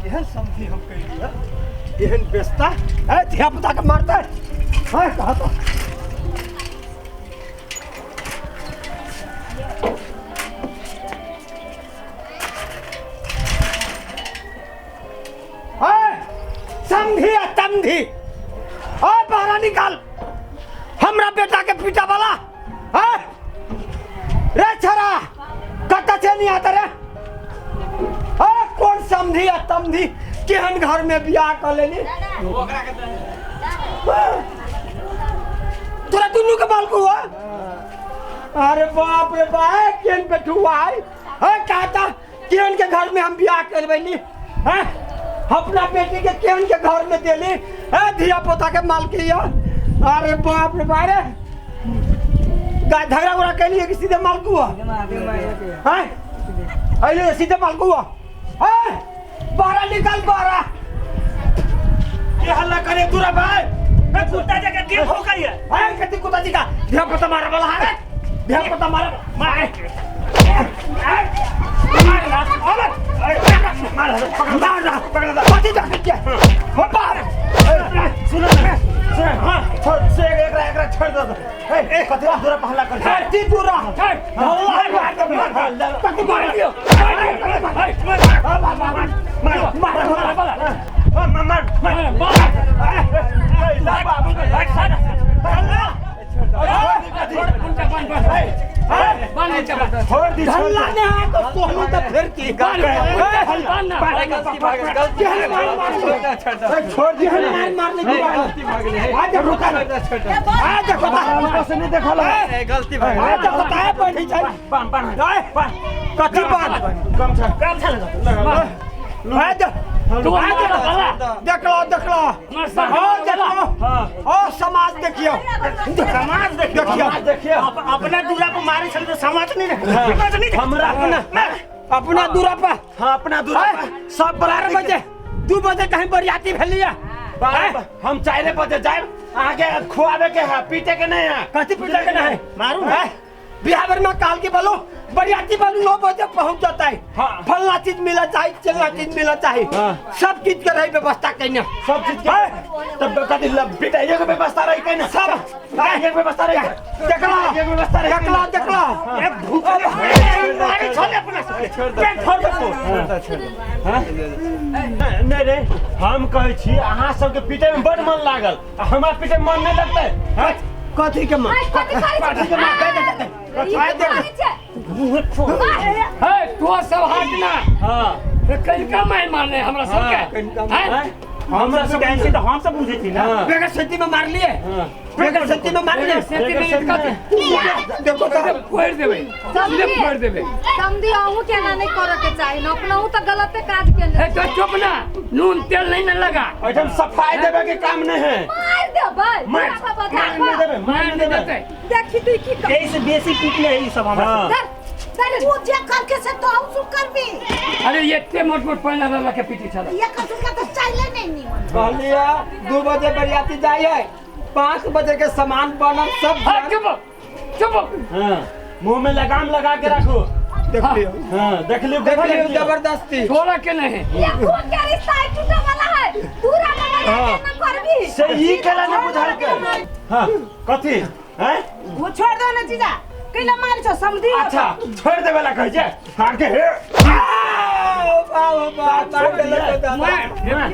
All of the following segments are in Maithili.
केहन समझी हम कैली है एहन बेचता है धिया पुता के मारता है हैं कहा तो है समझी आ तमधी ओ बहरा निकाल हमरा बेटा के पीटा वाला है रे छरा कत से नहीं आता रे ओ कौन समझी आ तमधी केहन घर में बियाह कर लेली तोरा दुनू के बाल को हुआ अरे बाप रे बाप केहन बेटुआ है है कहता केहन के घर में हम बियाह करबैली हैं अपना बेटी के केहन के घर में देली है धिया पोता के मालकी है अरे बाप रे बाप रे गाय झगड़ा उगड़ा कैलिए कि सीधे मालकुआ हैं अरे सीधे मालकुआ हैं बाहर निकल बाहर ये हल्ला करे दूरा भाई मैं कुत्ता जगह के हो गई है हैं कति कुत्ता जी का धिया पोता मारा वाला है धिया पोता मारा मार मार मार मार पकड़ कति जा के हो बाहर सुनो ना सुनो हां छोड़ से एकरा एकरा छोड़ दो ए कथि दूरा पहला कर कति दूरा हल्ला कति मार दियो मार मार मार मार मार छोड़ दी हल्ला ने है तो सोहनी तो फिर की छोड़ दी मार मारने की आज रुका आज देखो से नहीं देखल गलती आज देखो ताए बैठी छै बान बान बान कथी बात गमछा गमछा लगा आज देखलो देखलो हाँ देखलो ओ समाज देखियो समाज देखियो देखियो देखियो अपना दूरा पर मारे छल तो समाज नहीं रहे समाज नहीं हमरा अपना अपना दूरा पर हां अपना दूरा पर सब 12 बजे 2 बजे कहीं बरियाती भेलिया हम 4 बजे जाए आगे खुआवे के है पीटे के नहीं है कथी पीटे के नहीं मारू है बिहार भर में काल के बोलो बरियाती वालू 9 बजे पहुंच जाता है। हाँ। फलना चीज मिला चाहिए चिल्ला चीज मिला चाहिए। हाँ। सब चीज के रही व्यवस्था कहने सब चीज के तब कथी पिटाइए के व्यवस्था रही कहने सब पिटाइए के व्यवस्था रही देखला के व्यवस्था रही देखला देखला ए भूख मारे छोड़ अपना छोड़ दो। पेट फोड़ दो नहीं रे हम कहै छी अहाँ सबके पीटे में बड मन लागल आ हमरा पीटे में मन नहीं लगतै हाँ? कथी के मां कथी करै कथी के मां? दे, दे, दे, दे। करै छै? हे तो सब हटना हाँ कनिका माय मारने हमरा सबके कनिका हैं? हमरा सब कैसे तो हम सब बुझे थी ना हाँ। बेगर खेती में मार लिए हाँ। बेगर खेती में मार लिए खेती में कथी देखो तो फोड़ि देबै सीधे फोड़ि देबै समझी अहूँ के एना नहीं करे के चाही न अपनहु तऽ गलते काज केने हे तो चुप ना नून तेल नहीं ना लगा एहिठाम सफाई देवे के काम नहीं है मार देबै मार पूरा बजा मार नहीं देवे मार मार नहीं नहीं देवे देतै देखी तू की कर यही से बेसी पीटने है ये सब हमरा हाँ। धर धर तू जे करके से तो हम सुन करबी अरे एते मोट मोट पानि लगा के पीटी छला ये कसम का तो चाहिले नहीं नीमन कहलिए 2 बजे बरियाती जाई है 5 बजे के सामान बनल सब हे चुप चुप हाँ मुंह में लगाम लगा के रखो देख लियो हाँ देख लियो देख लियो जबरदस्ती छोड़ा के नहीं ये खून के रिश्ता है टूटे वाला है दूरा में हाँ। ना करबी से ई केला नहीं बुझल के हाँ कथी हैं वो छोड़ दो ना जीजा कैला मार छो समझी अच्छा छोड़ देवे ला कहै छै हार के हे आओ बाप मार देलक दादा।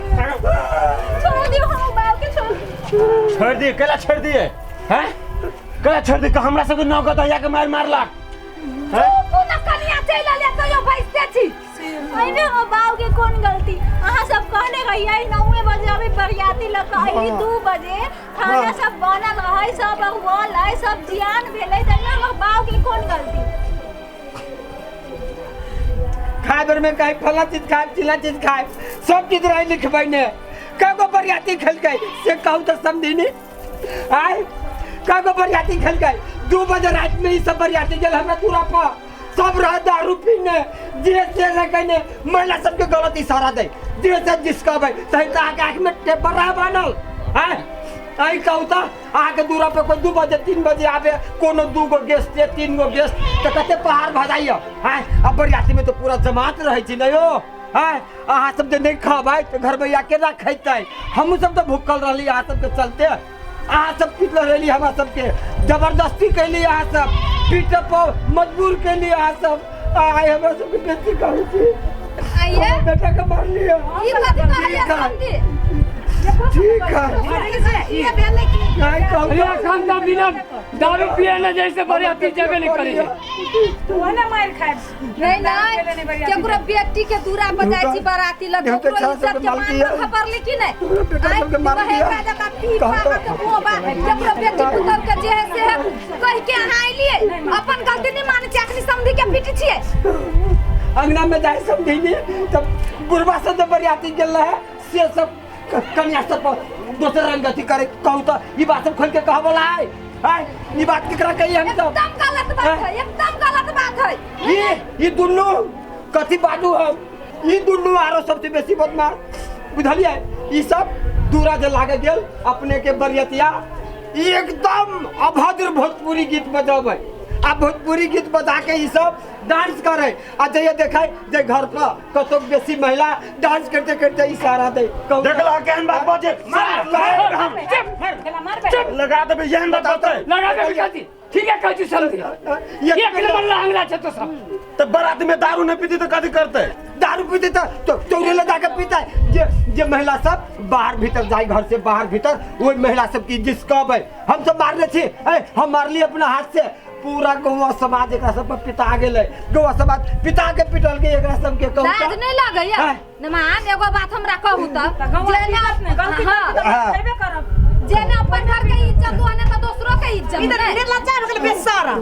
छोड़ दियो हम बाप के छोड़ दियो। छोड़ दिए केला छोड़ दिए हैं केला छोड़ दिए हमरा सबके नौ गदहिया के मार मारलक हैं तू ना कनिया चलि अलिया तैयो बैसते छी एहिमे हमर बाबू के कोन गलती अहाँ सब कहने रहियै 9 बजे अभी बरियाती लऽ कऽ अयली 2 बजे खाना सब बनल रहै सब अहुअल है सब जियान भेलै तऽ एहिमे हमर बाबू के कोन गलती खाए बेर में कहीं फला चीज खाए चिल्ला चीज खाए सब चीज रही लिखबै ने कगो बरियाती खेलकै से कहू तो समझी नहीं आय कगो बरियाती खेलकै 2 बजे रात में ई सब बरियाती गेल हमरा दूरा पर सब रह दारू पीने जे से रखने महिला सबके गलत इशारा दे जे से जिसका भाई सही तो आके आँख में टेपर रहा बनल आय आई कहू तो अहाँके दूरा पर कोई 2 बजे 3 बजे आबे कोनो 2 गो गेस्ट या 3 गो गेस्ट तो कते पहाड़ भजाइयो आय अब बरियाती में तो पूरा जमात रहै छै ने यो आँय अहाँ सब जे नहि खबै तऽ घरबैया केना खैतै? हमहूँ सब तऽ भूखल रहली अहाँ सबके चलते। अहाँ सब पीटल रहली, हमरा सबके जबरदस्ती कैली, अहाँ सब पीटे पर मजबूर कैली अहाँ सब। आइ हमरा सबके बेसी कहै छी। आइए हमर बेटा के मारलियै। ई कथी कहलियै ठीक है। समधी? ठीक है। ये भेलै कि नहीं कहू अरे एखन तऽ बिना दारू पिए ने जैसे बरियाती जेबे नहीं करे छै। ओहने मारि खायब। नहीं नहीं, केकरो बेटी के दूरा पर जाइ छी बराती लग, हम तो केकरो छाछ इज्जत सबके के मान मालती है। रखऽ पड़लै कि नहीं? हमरो बेटा आँय, सबके मार वहे दिया। राजा का पी कहू पा तो। के बोबा, केकरो बेटी पुतहु के जे है से है कह के अहाँ अइलियै, अपन गलती नहीं मानै छी, अखनी समधी के पीटी छियै। अंगना में जाए समझिनी तब बुढ़वा सब जब बरियाती गेल रहे से सब कन्या सब पर दोसर रंग अथी करे। कहू तो ई बात सब खोल के कह बोला है? आय ई बात केकरा कही हम सब? एकदम गलत बात है, एकदम गलत बात है। ई दुनू कथी बाजू हम? ई दुनू आरो सबसे बेसी बदमाश बुझलियै। ई सब दूरा जे लागे गेल अपने के बरियतिया एकदम अभद्र भोजपुरी गीत बजबै आ भोजपुरी गीत बजा के ई सब डांस करे आ जइए देखै जे घर पर कतौ बेसी महिला डांस करते करते इशारा दे। कहू तो। देखला केहन बात बजे मार, हम चुप, लगा देबै एहन बात बजतै। लगा देबै कथी? ठीक है कहै छी समधी। एक नंबर लहंगला छै तो सब। तऽ बारात में दारू नहीं पीती तऽ कथी करतै? दारू पीते तो चौरे ले जाके पीता है। जे जे महिला सब बाहर भीतर जाए घर से बाहर भीतर वही महिला सब की जिसकबै हम सब मारले छी। ए, हम मारली अपना हाथ से। पूरा गौवा समाज एकरा सब पर पिता गेलै। गौवा समाज पिता के पिटल के एकरा सब के कहू लाज तऽ। नहीं लगैया? हाँ। नमान एगो बात हमरा कहू तऽ, जेना गलती हाँ, करब तऽ खैबे करब। जेना अपन घर के इज्जत ओहने तऽ दोसरो के इज्जत ई तऽ नहि। निर्लज्जा भऽ गेलै बेचारा।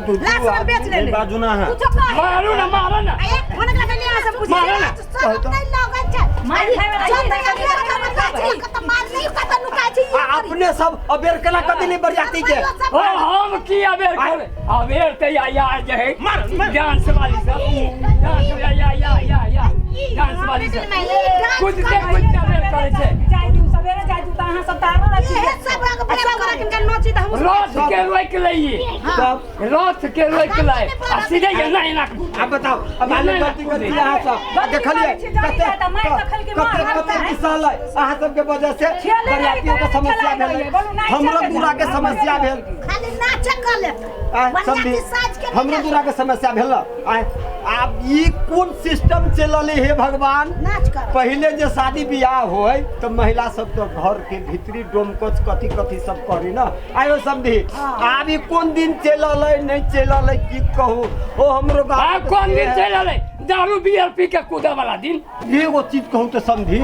लाश में बेच लेले। बाजू ना है। कुछो कह। मारू ना, मारो ना। हुनका लगलियै अहाँ सब पूछै। मारो ना। शरम नहि लगै छै। मार खाय वाला जब ई तक अबेर करब तऽ कतऽ मारली कतऽ नुकाइ छी। आ अपने सब अबेर केना कऽ देली बरियाती के? ओ हम की अबेर करबै? अबेर तऽ या या जे है डांस वाली सब, डांस या या या या या डांस वाली सब कुदते कुदते अबेर करै छै। जाइ दियौ, सबेरे जाइ दियौ तऽ अहाँ सब तऽ आरो रखी। सब रंग प्रेम करे किनका नची तऽ हमहूँ रथ के रोकि लइए, तब रथ के रोकि लै आ सीधे एना एना अब बताओ अब आने गलती कर दिया अहाँ सब। आ देखलियै कते कते कते विशाल है अहाँ सबके वजह से बरियातियों के समस्या भेलै, हमरो दूरा के समस्या भेल। खाली नाचक कऽ लेतै। आय, समझी हमरो दूरा के समस्या भेल न? आय आब ई कोन सिस्टम चलल हे भगवान? नाच कर। पहिले जे शादी बियाह होय तऽ महिला सब तो घर के भीतरी डोमकच कथी कथी सब करी ना। आयो समझी आब ई कोन दिन चलल है नहीं चलल है की कहू। ओ हमरो गाँव आ कोन दिन चलि एलै दारू बियर पी के कूदे वाला दिन? एगो चीज कहूँ तो समझी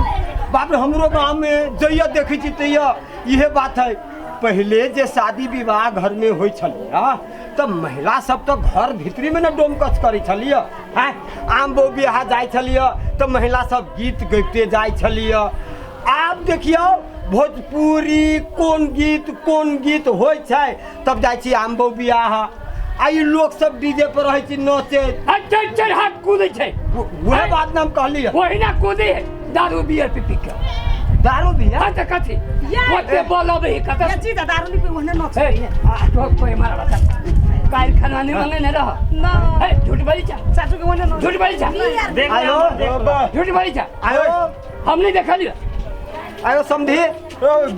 बाप रे, हमरो गाँव में जइया देखै छी तैया इहे बात है। पहिले जे शादी विवाह घर में होइ छलियै तऽ महिला सब तऽ घर भीतरी में ने डोमकच करै छलियै। आँय आम बो बियाह जाइ छलियै तऽ महिला सब गीत गबिते जाइ छलियै। आब देखियौ भोजपुरी कोन गीत होइ छै तब जाइ छी आम बो बियाह। आ ई लोक सब डीजे पर रहै छी नचैत आ चढ़ि चढ़ि हाथ कूदै छै। वएह बात ने हम कहलियै। ओहिना कूदै है दारू बियर पी पी के। दारू बियर? हाँ तऽ कथी ओते बोलबै कतऽ? जी तऽ दारू नहि पी ओहने नचै। हे, आ तो कोई मारा बता काल्हि खाना नहीं मंगेने रह। हे, झूठ बोली जा। चाचू के ओहने नचै। झूठ बोली जा। आयो झूठ बोली जा। आयो हम नहीं देखा लिया। आयो समझी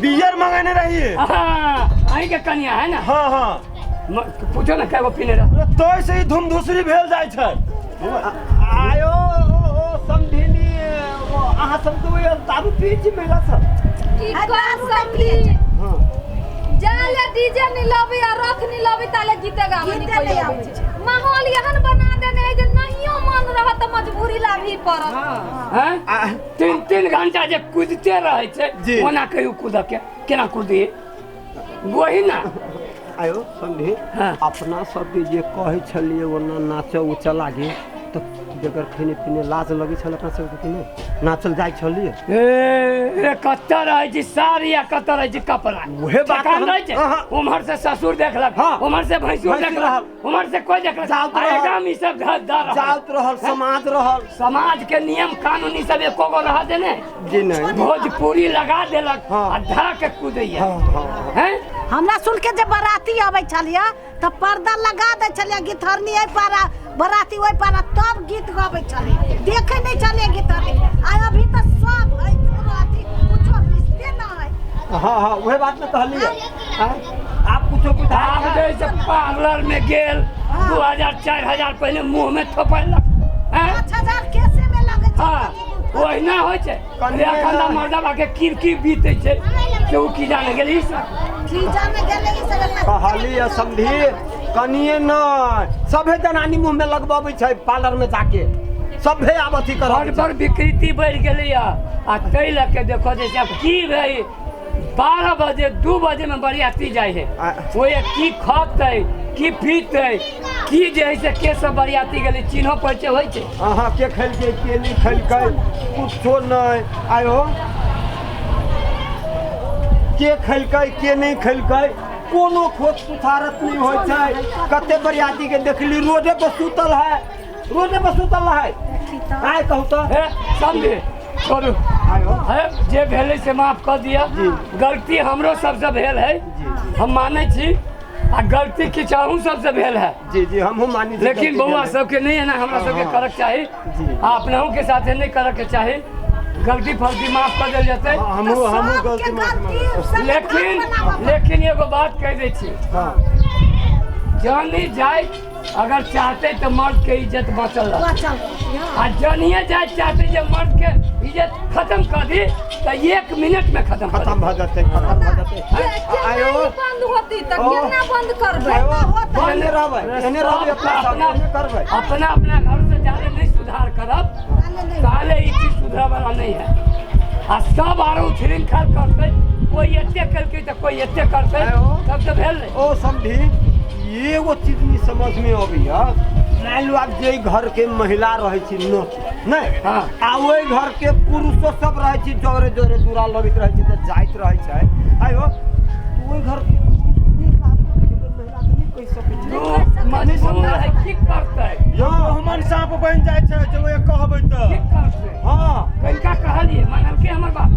बियर मंगाने रहिए। हाँ अहीं के कन्या है ना? हाँ हाँ पूछो ना क्या वो पीने रहा। तो से ही धूम धूसरी भेल जाइ छै। आयो ओ समधिनी अहाँ सब तो दारू पी छी महिला सब। की कर समधी? हाँ जाले डीजे नहीं लबी आ रथ नहीं लबी ताले गीते गावे नहीं कोई आबै छै। माहौल एहन बना देने है जे नहियो मन रहत तऽ मजबूरी लाभी पड़त। हैं तीन तीन घंटा जे कूदते रहै छै ओना कहियो कूद के केना कूदिए वही ना। आयो समधी अपना सब जे कहै छलियै ओना नाचऽ उचऽ लागी तऽ जकर खेने पीने लाज लगै छल अपना सबके कि नहि नाचल जाइ छलियै? ए कतऽ रहै छी साड़ी आ कतऽ रहै छी कपड़ा उहे बात रहै छै। उम्हर से ससुर देखलक, उम्हर से भैंसुर देखलक, उम्हर से कोई देखलक, एकदम ई सब जात रहल समाज रहल। समाज के नियम कानून ई सब एको गो रह देने जी नहीं। भोजपुरी लगा देलक आ धा के कूदैया। हैं हमरा सुन के जब बराती आबै छलियै तऽ पर्दा लगा दै छलियै, गीतहरनी एहि पार आ बराती ओहि पार, आ तब गीत गबै छलियै, देखै नहि छलियै गीतहरनी। आ अभी तऽ सब है अथी, कुछो रिश्ते न है। हाँ हाँ, वही बात में कहलिए। आप कुछो आब बुझा जैसे पार्लर में गेल 2000 4000 पहिले मुंह में थोपैलक हैं। 5000 केसे में लगै छै। हाँ, ओहिना होइ छै। कनिए एखन नहि। मर्दबा के की की बीतै छै से ओ की जाने गेल ई सब। की जाने गेलै ई सब एतना। कहलिए समझी, कनिए नहि, सभे जनानी मुँह में लगबाबै छै पार्लर में जाके, सभे आब अथी बड़ करब। बड़ विकृति बढ़ि गेलैया। आ ताहि लऽ के देखो जैसे आब की भेल, 12 बजे 2 बजे में बरियाती जाइ है, ओहि की खतै की पीतै की जे है से के सब बरियाती गेलै चिन्हो परिचय होइ छै। अहाँ के खेलकै के नहि खेलकै कुछो नहि। आयो के खेलकै के नहि खेलकै कोनो खोज पुछारत नहि होइ छै। कते बरियाती के देखली रोडे पर सुतल है, रोडे पर सुतल है। आय कहू तऽ। हे समझे छोड़ू। आयो हे जे भेलै से माफ कऽ दिअ, गलती हमरो सबसँ भेल है, हम मानै छी, आ गलती किछु अहूँ सबसँ भेल है। जी जी, हमहूँ मानी छी लेकिन गलती बौआ भेल है। सबके नहीं एना हमरा सबके करक चाही, आ अपनहु के साथे नहीं करक के चाही। गलती फलती माफ कर देल जेतै। हाँ, हमहूँ हमहूँ सबके गलती माफ गलती मानै छी। सब लेकिन बनाबऽ पड़त। लेकिन एगो बात कह दै छी, हाँ जानी जाय अगर चाहते तो मर्द के इज्जत बचल रहत, बचल। आ जानिए जाय चाहते जे मर्द के इज्जत खत्म कर दी तो 1 मिनट में खत्म कर दी। खत्म भऽ जेतै, खत्म भऽ जेतै। आयो केना बंद होती तऽ ओ। केना बंद करबै? आयो एहने रहबै, एहने रहबै, अपना सब एहने करबै। अपना अपना घर से ज्यादा नहीं सुधार करब ताले ई चीज सुधरे वाला नहीं है। आ सब आरो श्रृंखल करते, कोई एते केलकै तऽ कोई एते करते, आयो। तब तऽ भेल नहि। ओ समझी, एगो चीज नहीं समझ में अबैया, मानि लू आब जे घर के महिला रहै छै नोच नहि, हाँ। आ ओहि घर के पुरुषो सब रहै छै जोरे जोरे दूरा लगैत रहै छै तऽ जाइत रहै छै। आयो ओहि घर के पुरुष नहि रहत, महिला के नहि कहि सकै छै। तो मजबूर है, की करतै? यौ हमन साँप बनि जाइ छै जे ओ कहबै तऽ। की करतै? हाँ कनिका कहलियै मानलकै हमर बाप।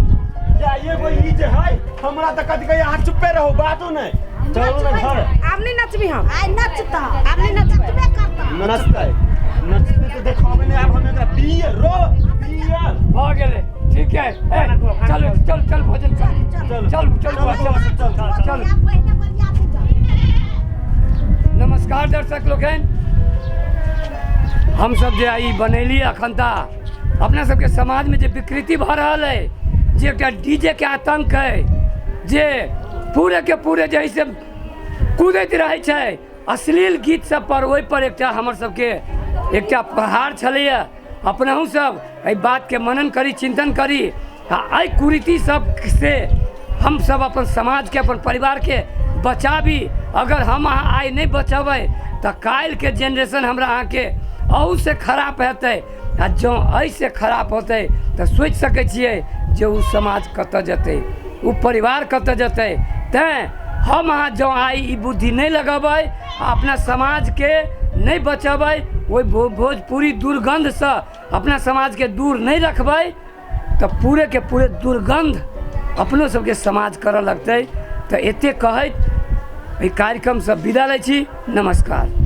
या एगो ई जे है हमरा तऽ कथी कहैया, अहाँ चुप्पे रहू, बाजू नहि, चलू ने घर। आब नहीं नचबी हम। आइ नचता, आब नहीं नचबै। नचबे करता। नचतै नचतै तऽ देखबै नहि, आब हम एकरा पियर रो पियर भऽ गेलै, ठीक है। ए, चल चल चल भोजन कर, चल चल चल बौआ, चल चल चल चल। आब पहिले बरियाती जाउ। नमस्कार दर्शक लोकनि, हम सब जे ई बनैली अखन तऽ अपना सबके समाज में जे विकृति भऽ रहल है, जे एकटा डीजे के आतंक है, जे पूरे के पूरे जे है से कूदैत रहै छै अश्लील गीत सब पर, ओहि पर एकटा हमर सबके एकटा प्रहार छलैया। अपनहु सब एहि बातके मनन करी, चिंतन करी, आ एहि कुरीति सब से हम सब अपन समाजके अपन परिवारके बचाबी। अगर हम अहाँ आइ नहि बचेबै तऽ काल्हिके जेनरेशन हमरा अहाँके अहूसँ खराब हेतै, आ जँ एहिसँ खराब होतै तऽ सोचि सकै छियै जे ओ समाज कतऽ जेतै, ओ परिवार कतऽ जेतै। तैँ हम अहाँ जँ आइ ई बुद्धि नहि लगेबै आ अपना समाजके नहि बचेबै, ओहि भोजपुरी दुर्गन्धसँ अपना समाजके दूर नहि रखबै तऽ पूरे के पूरे दुर्गन्ध अपनो सबके समाज करऽ लगतै। तऽ एते कहैत एहि कार्यक्रमसँ विदा लै छी। नमस्कार।